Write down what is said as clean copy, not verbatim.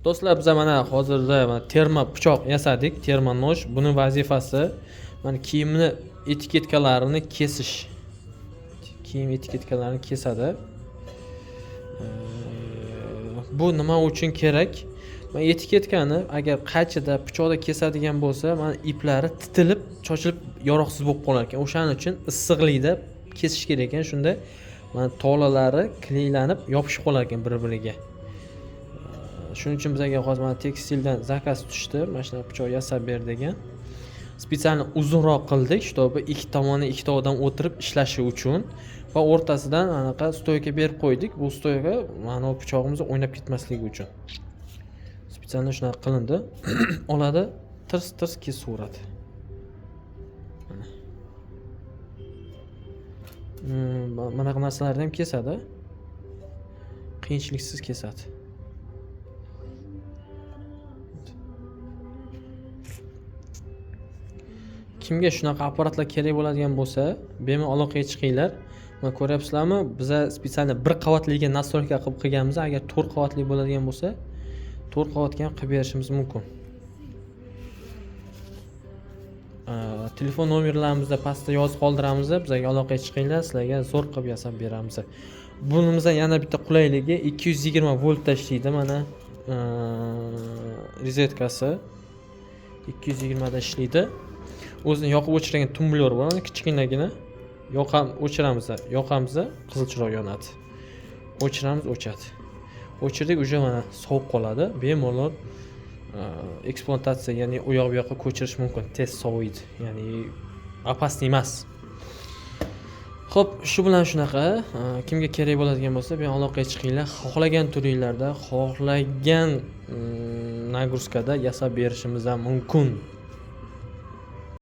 Do'stlar, biz mana hozirda mana termo pichoq yasadik, termo нож. Buni vazifasi mana kiyimni etiketkalarini kesish. Kiyim etiketkalarini kesadi. Bu nima uchun kerak? Mana etiketkani agar qaychida, pichoqda kesadigan bo'lsa, mana iplari titilib, chochilib, yaroqsiz bo'lib qolar ekan. O'shaning uchun issiqlikda kesish kerak ekan. Shunda mana tolalari kleylanib yopishib qolar ekan bir-biriga. Shuning uchun bizga hozir mana tekstildan zakaz tushdi, mana shunaqa pichoq yasab ber degan. Специально uzunroq qildik, чтобы ikki tomoni ikkita odam o'tirib ishlashi uchun va o'rtasidan anaqa stoyka berib qo'ydik. Bu stoyka mana bu pichog'imiz o'ynab ketmasligi uchun. Специально shunaqa qilindi. Oladi, tirs tirs kesaveradi. Mana. Bunaqa narsalarni ham kesadi. Qiyinchiliksiz kesadi. Kimga shunaqa apparatlar kerak bo'ladigan bo'lsa, bemalol aloqaga chiqinglar. Mana ko'ryapsizlarmi? Biza специально bir qavatliga настройка qilib qilganmiz. Agar 4 qavatli bo'ladigan bo'lsa, 4 qavatga ham qilib berishimiz mumkin. Telefon nomerlarimizni pastda yozib qoldiramiz, bizga aloqaga chiqinglar, sizlarga zo'r qilib yasab beramiz. Bunimizdan yana bitta qulayligi 220 voltda ishlaydi mana, rozetkasi 220 da ishlaydi. O'zini yoqib o'chiradigan tumbler bor, mana kichkinagina. Yoqam, o'chiramiz, yoqamiz, qizil chiroq yonadi. O'chiramiz, o'chadi. O'chirdik, уже mana sovib qoladi. Bemalol ekspluatatsiya, ya'ni u yoq bu yoqqa ko'chirish mumkin, tez soviydi. Ya'ni opasniy emas. Xo'p, shu bilan shunaqa, kimga kerak bo'ladigan bo'lsa, bemalol aloqaga chiqinglar. Xohlagan turinglarda, xohlagan nagruzkada yasab berishimiz ham mumkin.